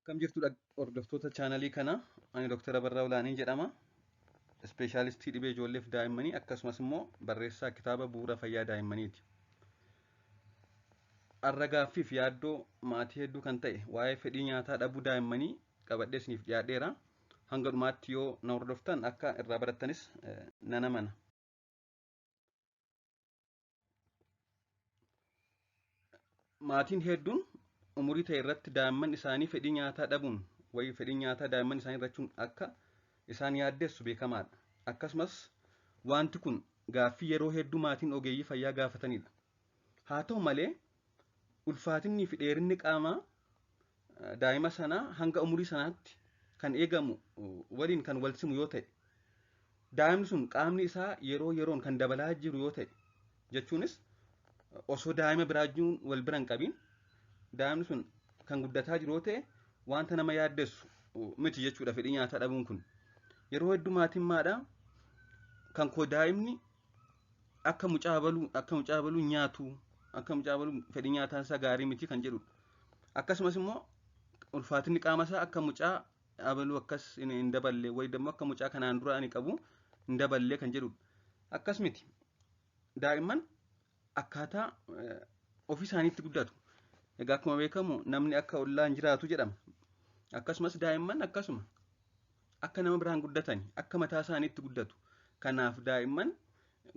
Akkam jirtu hordoftoota chaanalii kanaa. Ani Dr. Abarraa Olaanii jedhama. Ispeeshaalistii dhibee ijoolleef daa'immanii akkasumas immoo barreessaa kitaaba bu'uura fayyaa daa'immaniiti. Har'a gaaffiif yaaddoo maatii hedduu kan ta'e waa'ee fedhii nyaataa dhabuu daa'immanii qabadhee isiniif dhiyaadheera. Hanga dhumaatti yoo na hordoftan akka irraa barattanis nan amana. Maatiin hedduun umurii ta'e irratti daa'imman isaanii fedhii nyaataa dhabuun wayii fedhii nyaataa daa'imman isaanii irrachuun akka isaan yaaddessu beekamaadha. Akkasumas wanti kun gaaffii yeroo hedduu maatiin ogeeyyii fayyaa gaafatanidha. Haa ta'u malee ulfaatinni fi dheerinni qaamaa daa'ima sanaa hanga umurii sanaatti kan eegamu waliin kan wal simu yoo ta'e, daa'imni sun qaamni isaa yeroo yeroon kan dabalaa jiru yoo ta'e, jechuunis osoo daa'ima biraa wal bira hin qabiin daa'imni sun kan guddataa jiru yoo ta'e, wanta nama yaaddessu miti jechuudha fedhii nyaataa dhabuun kun. Yeroo hedduu maatiin maadhaa kan koo daa'imni akka mucaa baluu nyaatu, akka mucaa baluu fedhii nyaataa isaa gaarii miti kan jedhudha. Akkasumas immoo ulfaatinni qaama isaa akka mucaa abaluu akkas hin daballe, wayi immoo akka mucaa kanaan dura ani qabu hin daballe kan jedhudha. Akkas miti. Daa'imman akkaataa ofii isaaniitti guddatu. Egaa akkuma beekamu namni akka ollaan jiraatu jedhama. Akkasumas daa'imman akkasuma akka nama biraan guddatani, akka mataa isaaniitti guddatu. Kanaaf daa'imman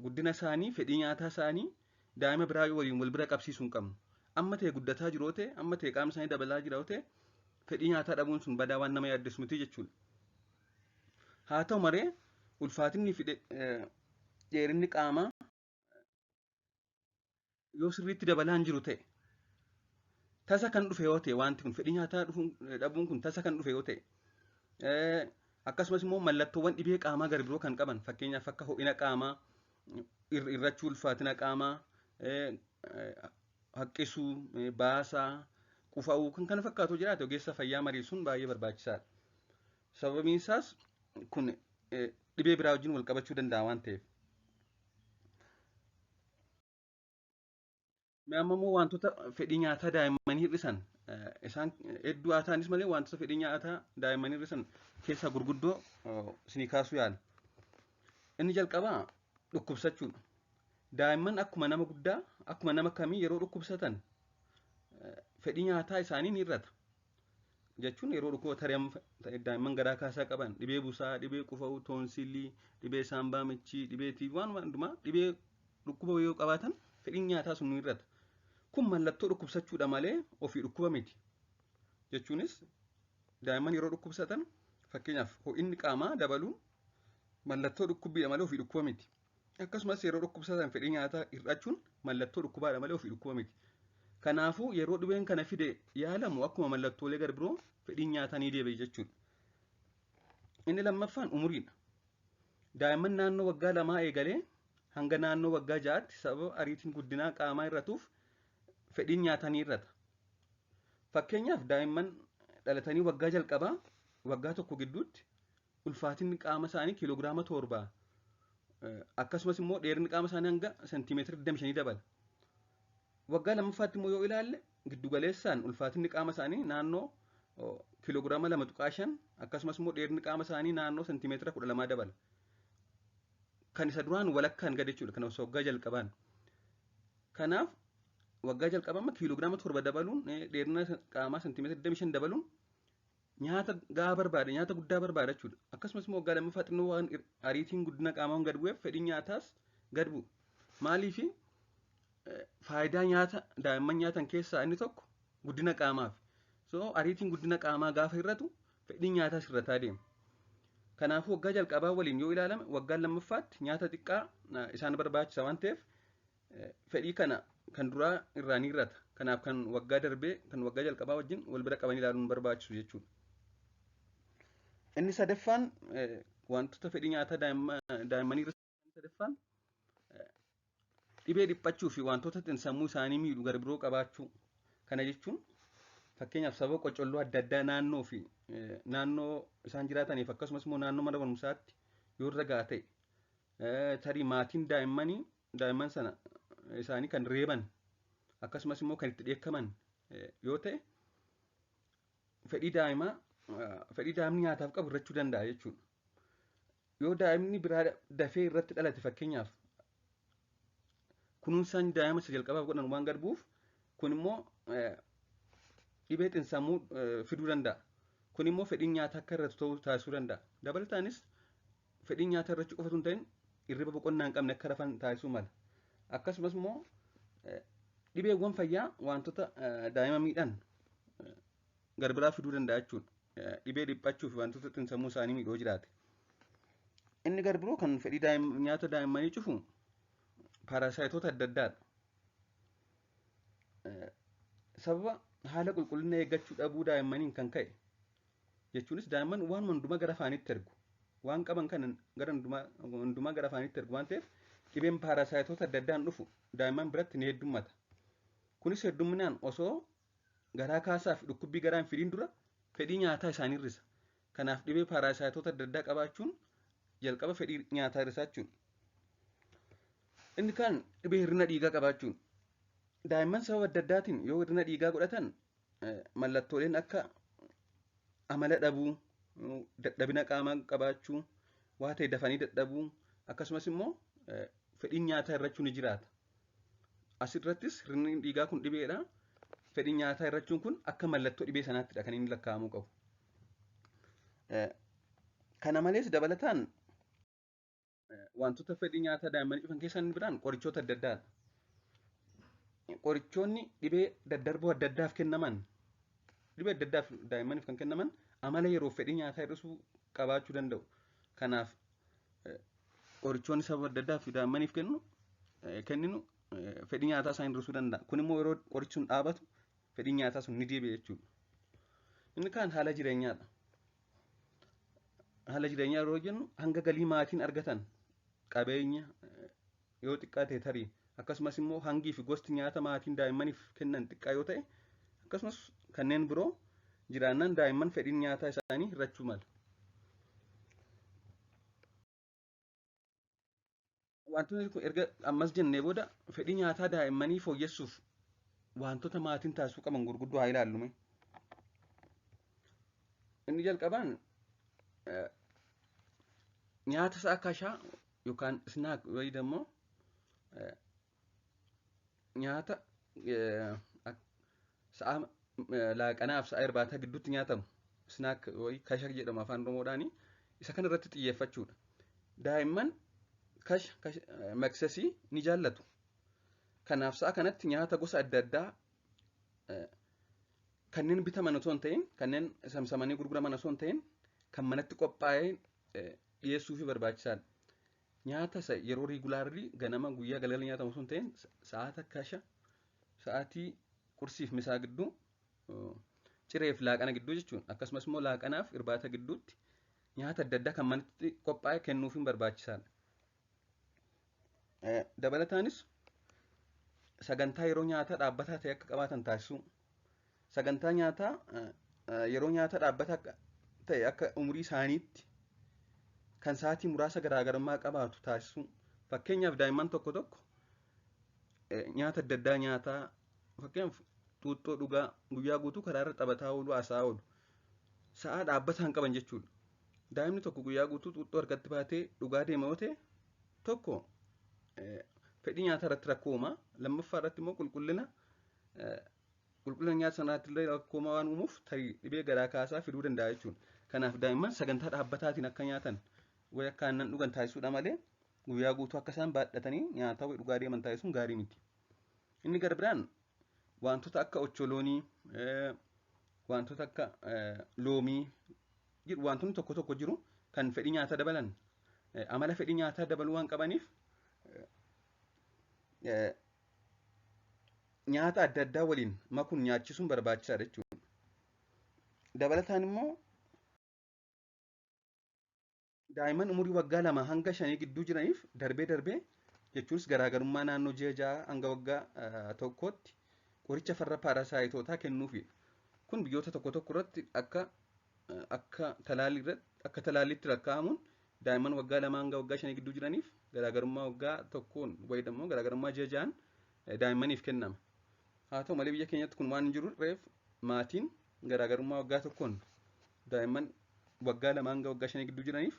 guddina isaanii, fedhii nyaataa isaanii daa'ima biraa waliin wal bira qabsiisuu hin qabnu. Amma ta'e guddataa jiru yoo ta'e, amma ta'e qaamni isaanii dabalaa jira yoo ta'e, fedhii nyaataa dhabuun sun badaa waan nama yaaddessu miti jechuudha. Haa ta'u malee ulfaatinni fi dheerinni qaamaa yoo sirriitti dabalaa hin jiru ta'e, tasa kan dhufe yoo ta'e, wanti kun fedhii nyaataa dhabuun kun tasa kan dhufe yoo ta'e, akkasumas immoo mallattoowwan dhibee qaamaa gara biroo kan qaban, fakkeenyaaf akka ho'ina qaamaa, irrachuu ulfaatina qaamaa, haqqisuu, baasaa, qufa'uu kan kana fakkaatu jiraate ogeessa fayyaa mariisuun baay'ee barbaachisaadha. Sababiin isaas kun dhibee biraa wajjin wal qabachuu danda'a waan ta'eef. Amma immoo wantoota fedhii nyaataa daa'immanii hir'isan, isaan hedduu haa ta'anis malee wantoota fedhii nyaataa daa'immanii hir'isan keessaa gurguddoo isinii kaasuu yaala. Inni jalqabaa dhukkubsachuudha. Daa'imman akkuma nama guddaa, akkuma nama kamii yeroo dhukkubsatan fedhii nyaataa isaanii ni hir'ata. Jechuun yeroo dhukkuba tarii daa'imman garaa kaasaa qaban, dhibee busaa, dhibee qufa'uu, toonsilii, dhibee saambaa michii, dhibee tiibii, waan hundumaa dhibee dhukkuba yoo qabaatan fedhiin nyaataa sun ni hir'ata. Kun mallattoo dhukkubsachuudha malee ofii dhukkuba miti. Jechuunis daa'imman yeroo dhukkubsatan fakkeenyaaf ho'inni qaamaa dabaluun mallattoo dhukkubbiidha malee ofii dhukkuba miti. Akkasumas yeroo dhukkubsatan fedhii nyaataa hir'achuun mallattoo dhukkubaadha malee ofii dhukkuba miti. Kanaafuu yeroo dhibeen kana fide yaalamu akkuma mallattoolee gara biroo fedhiin nyaataa ni deebi'a jechuudha. Inni lammaffaan umuriidha. Daa'imman naannoo waggaa 2 eegalee hanga naannoo waggaa 6tti sababa ariitiin guddinaa qaamaa hir'atuuf fedhiin nyaataa ni hir'ata. Fakkeenyaaf daa'imman dhalatanii waggaa jalqabaa waggaa 1 gidduutti ulfaatinni qaama isaanii kiiloogiraama 7 akkasumas immoo dheerinni qaama isaanii hanga seentimeetira 25 dabala. Waggaa lammaffaatti immoo yoo ilaalle giddugaleessaan ulfaatinni qaama isaanii naannoo kiiloogiraama 2.5 akkasumas immoo dheerinni qaama isaanii naannoo seentimeetira 12 dabala. Kan isa duraan walakkaan gad jechuudha, kan osoo waggaa jalqabaan. Kanaaf waggaa jalqabaa amma kiiloogiraama 7 dabaluun dheerina qaamaa seentimeetira 25 dabaluun nyaata gahaa barbaada, nyaata guddaa barbaada jechuudha. Akkasumas immoo waggaa lammaffaa xinnoo waan ariitiin guddina qaamaa gad bu'eef fedhiin nyaataas gad bu'u. Maaliif faayidaa nyaata daa'imman nyaatan keessaa inni tokko guddina qaamaaf. So ariitiin guddina qaamaa gaafa hir'atu fedhiin nyaataas hir'ataa deema. Kanaafuu waggaa jalqabaa waliin yoo ilaalame waggaa lammaffaatti nyaata xiqqaa isaan barbaachisa waan ta'eef fedhii kana kan duraa irraa ni hir'ata. Kanaaf kan waggaa darbee kan waggaa jalqabaa wajjin wal bira qabanii ilaaluun barbaachisu jechuudha. Inni sadaffaan wantoota fedhii nyaataa daa'immanii hir'isan sadaffaan dhibee dhiphachuu fi wantoota xiinsammuu isaanii miidhu gara biroo qabaachuu. Kana jechuun fakkeenyaaf sababa qocolloo adda addaa naannoo fi naannoo isaan jiraataniif akkasumas immoo naannoo mana barumsaatti yoo irra ga'a ta'e, tarii maatiin daa'immanii daa'imman sana isaanii kan reeban akkasumas immoo kan itti dheekkaman yoo ta'e, Fedhii daa'imaa fedhii daa'imni nyaataaf qabu hir'achuu danda'a jechuudha. Yoo daa'imni biraa dafee irratti dhalate, fakkeenyaaf, kunuunsaan daa'ima isa jalqabaaf godhan waan gad bu'uuf, kun immoo dhibee xiinsammuu fiduu danda'a. Kun immoo fedhiin nyaataa akka hir'atu ta'uu taasisuu danda'a. Dabalataanis fedhiin nyaataa hir'achuu qofa osoo hin ta'in hirriba boqonnaa hin qabne akka rafan taasisuu mala. Akkasumas immoo dhibeewwan fayyaa wantoota daa'ima miidhan garbiraa fiduu danda'a jechuudha. Dhibee dhiphachuu fi wantoota xiinsammuu isaanii miidhoo jiraate. Inni garbiroo kan fedhii nyaata daa'immanii cufu paarasaayitoota adda addaadha. Sababa haala qulqullina eeggachuu dhabuu daa'immaniin kan ka'e, jechuunis daa'imman waan hundumaa gara afaanitti ergu, waan qaban kana gara hundumaa gara afaanitti ergu waan ta'eef, dhibeen paarasaayitoota adda addaan dhufu daa'imman biratti ni heddummata. Kunis heddumminaan osoo garaa kaasaa fi dhukkubbii garaa hin fidiin dura fedhii nyaataa isaanii hir'isa. Kanaaf dhibee paarasaayitoota adda addaa qabaachuun jalqaba fedhii nyaataa hir'isaa jechuudha. Inni kaan dhibee hir'ina dhiigaa qabaachuun. Daa'imman sababa adda addaatiin yoo hir'ina dhiigaa godhatan mallattooleen akka amala dhabuu, dadhabina qaamaa qabaachuu, waa ta'e dafanii dadhabuu, akkasumas immoo fedhiin nyaataa hir'achuu ni jiraata. Asirrattis hir'inni dhiigaa kun dhibeedha. Fedhiin nyaataa hir'achuun kun akka mallattoo dhibee sanaattidha kan inni lakkaa'amuu qabu. Kana malees dabalataan wantoota fedhii nyaataa daa'immanii cufan keessaa inni biraan qorichoota adda addaadha. Qorichoonni dhibee daddarboo adda addaaf kennaman, dhibee adda addaaf daa'immaniif kan kennaman, amala yeroo fedhii nyaataa hir'isuu qabaachuu danda'u. Kanaaf qorichoonni sababa adda addaaf daa'immaniif kenninu fedhii nyaataa isaan hir'isuu danda'a. Kun immoo yeroo qorichi sun dhaabatu fedhiin nyaataa sun ni deebi'a jechuudha. Inni kaan haala jireenyaadha. Haala jireenyaa yeroo jennu hanga galii maatiin argatan, qabeenya yoo xiqqaa ta'e tarii, akkasumas immoo hangii fi gosti nyaata maatiin daa'immaniif kennan xiqqaa yoo ta'e, akkasumas kanneen biroo jiraannaan daa'imman fedhiin nyaataa isaanii hir'achuu mala. Wantoonni kun erga ammas jennee booda fedhii nyaataa daa'immanii fooyyessuuf wantoota maatiin taasisuu qaban gurguddoo haa ilaallume. Inni jalqabaan nyaata sa'a kashaa yookaan snack wayi immoo nyaata sa'a laaqanaaf sa'a irbaataa gidduutti nyaatamu, snack wayi kasha jedhama afaan Oromoodhaani, isa kana irratti xiyyeeffachuudha. Daa'imman kasha maksasii ni jaallatu. Kanaaf sa'a kanatti nyaata gosa adda addaa kanneen bitaman osoo hin ta'in, kanneen samsamanii gurguraman osoo hin ta'in, kan manatti qophaa'ee dhiyeessuufi barbaachisaadha. Nyaata isa yeroo regularly ganama, guyyaa, galgala nyaatamu osoo hin ta'in, sa'aata kasha, sa'aatii qursiif misaa gidduu, cireef laaqana gidduu jechuun, akkasumas immoo laaqanaaf irbaata gidduutti nyaata adda addaa kan manatti qophaa'e kennuufiin barbaachisaadha. Dabalataanis sagantaa yeroo nyaataa dhaabbataa ta'e akka qabaatan taasisuu. Sagantaa nyaataa yeroo nyaataa dhaabbataa ta'e akka umurii isaaniitti kan sa'aatii muraasa garaagarummaa qabaatu taasisuu. Fakkeenyaaf daa'imman tokko tokko nyaata adda addaa nyaataa, fakkeenyaaf xuuxxoo dhugaa, guyyaa guutuu karaa irra taphataa oolu, haasa'aa oolu. Sa'aa dhaabbataa hin qaban jechuudha. Daa'imni tokko guyyaa guutuu xuuxxoo harkatti baatee dhugaa deema yoo ta'e, tokko fedhii nyaataa irratti rakkoo uuma. Lammaffaa irratti immoo qulqullina nyaata sanaatti illee rakkoo waan uumuuf tarii dhibee garaa kaasaa fiduu danda'a jechuudha. Kanaaf daa'imman sagantaa dhaabbataatiin akka nyaatan wayi akka aannan dhugan taasisuudha malee guyyaa guutuu akka isaan baadhatanii nyaata wayi dhugaa deeman taasisuun gaarii miti. Inni gara biraan wantoota akka ocholoonii, wantoota akka loomii, wantoonni tokko tokko jiru kan fedhii nyaataa dabalan, amala fedhii nyaataa dabaluu waan qabaniif, nyaata adda addaa waliin makuun nyaachisuun barbaachisaadha jechuudha. Dabalataan immoo daa'imman umurii waggaa 2 hanga 5 gidduu jiraniif darbee darbee, jechuunis garaagarummaa naannoo ji'a 6 hanga waggaa 1tti qoricha farra paarasaayitootaa kennuufidha. Kun biyyoota tokko tokko irratti akka talaalliitti lakkaa'amuun daa'imman waggaa 2 hanga waggaa 5 gidduu jiraniif garaagarummaa waggaa tokkoon wayi immoo garaagarummaa ji'a 6n daa'immaniif kennama. Haa ta'u malee biyya keenyatti kun waan hin jiru reef maatiin Garaagarummaa waggaa tokkoon daa'imman waggaa 2 hanga waggaa 5 gidduu jiraniif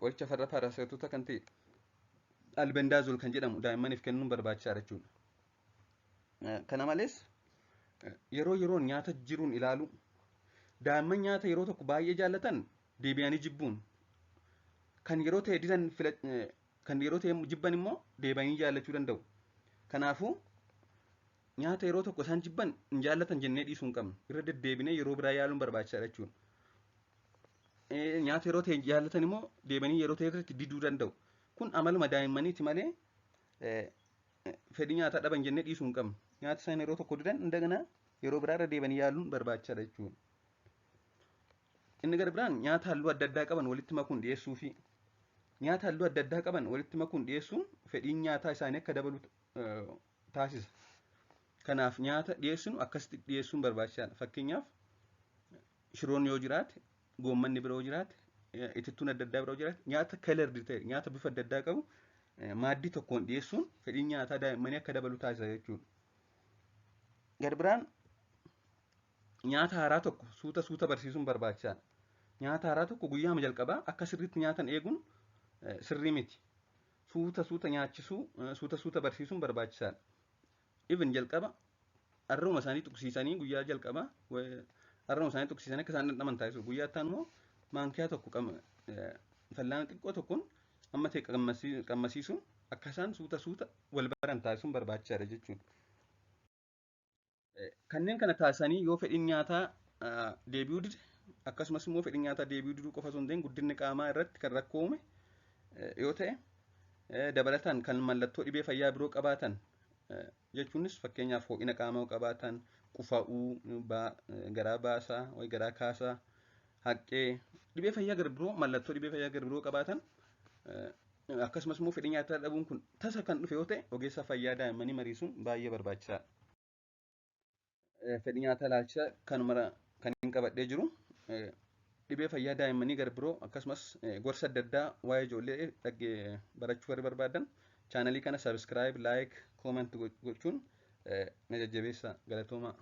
qoricha farra paaraasaayitoota kan ta'e albendazole kan jedhamu daa'immaniif kennuun barbaachisaadha jechuudha. Kana malees yeroo yeroon nyaata jiruun ilaaluu, daa'imman nyaata yeroo tokko baay'ee jaallatan deebi'anii jibbuun, kan yeroo ta'e didan, kan yeroo ta'e jibban immoo deebi'anii jaallachuu danda'u. Kanaafuu nyaata yeroo tokko isaan jibban hin jaallatan jennee dhiisuu hin qabnu. Irra deddeebinee yeroo biraa yaaluun barbaachisaadha jechuudha. Nyaata yeroo ta'e jaallatan immoo deebi'anii yeroo ta'e irratti diduu danda'u. Kun amaluma daa'immaniiti malee fedhii nyaataa dhaban jennee dhiisuu hin qabnu. Nyaata isaan yeroo tokko didan indaganaa yeroo biraa irra deebi'anii yaaluun barbaachisaadha jechuudha. Inni gara biraan nyaata halluu adda addaa qaban walitti makuun dhiyeessuu fi nyaata halluu adda addaa qaban walitti makuun dhiyeessuun fedhiin nyaataa isaanii akka dabalu taasisa. Kanaaf nyaata dhiyeessinu akkasitti dhiyeessuun barbaachisaadha. Fakkeenyaaf shiroon yoo jiraate, goommanni biroo jiraate, itittuun adda addaa biroo jiraate, nyaata colored ta'e, nyaata bifa adda addaa qabu maaddii tokkoon dhiyeessuun fedhiin nyaataa daa'immanii akka dabalu taasisa jechuudha. Gara biraan nyaata haaraa tokko suuta suuta barsiisuun barbaachisaadha. Nyaata haaraa tokko guyyaama jalqabaa akka sirriitti nyaatan eeguun sirrii miti. Suuta suuta nyaachisuu, suuta suuta barsiisuun barbaachisaadha. Even jalqaba arrabuma isaanii tuqsiisanii, guyyaa jalqabaa arrabuma isaanii tuqsiisanii akka isaan dhandhaman taasisu. Guyyaa itti aanu immoo maankiyaa tokko, fallaana xiqqoo tokkoon amma ta'e qammasiisuun akka isaan suuta suuta wal baran taasisuun barbaachisaadha jechuudha. Kanneen kana taasisanii yoo fedhiin nyaataa deebi'uu dide, akkasumas immoo fedhiin nyaataa deebi'uu diduu qofa osoo hin ta'in guddinni qaamaa irratti kan rakkoo uume yoo ta'e, dabalataan kan mallattoo dhibee fayyaa biroo qabaatan jechuunis fakkeenyaaf ho'ina qaamaa qabaatan, qufa'uu, garaa baasaa, garaa kaasaa, haqqee, dhibee fayyaa gara biroo, mallattoo dhibee fayyaa gara biroo qabaatan, akkasumas immoo fedhii nyaataa dhabuun kun tasa kan dhufe yoo ta'e, ogeessa fayyaa daa'immanii mariisuun baay'ee barbaachisaadha. Fedhii nyaataa ilaalchisa kanuma kan hin qabadhee jiru. Dhibee fayyaa daa'immanii gara biroo akkasumas gorsa adda addaa waa'ee ijoollee dhaggee barachuu warri barbaadan chaanalii kana subscribe, like, comment gochuun na jajjabeessa. Galatoomaa.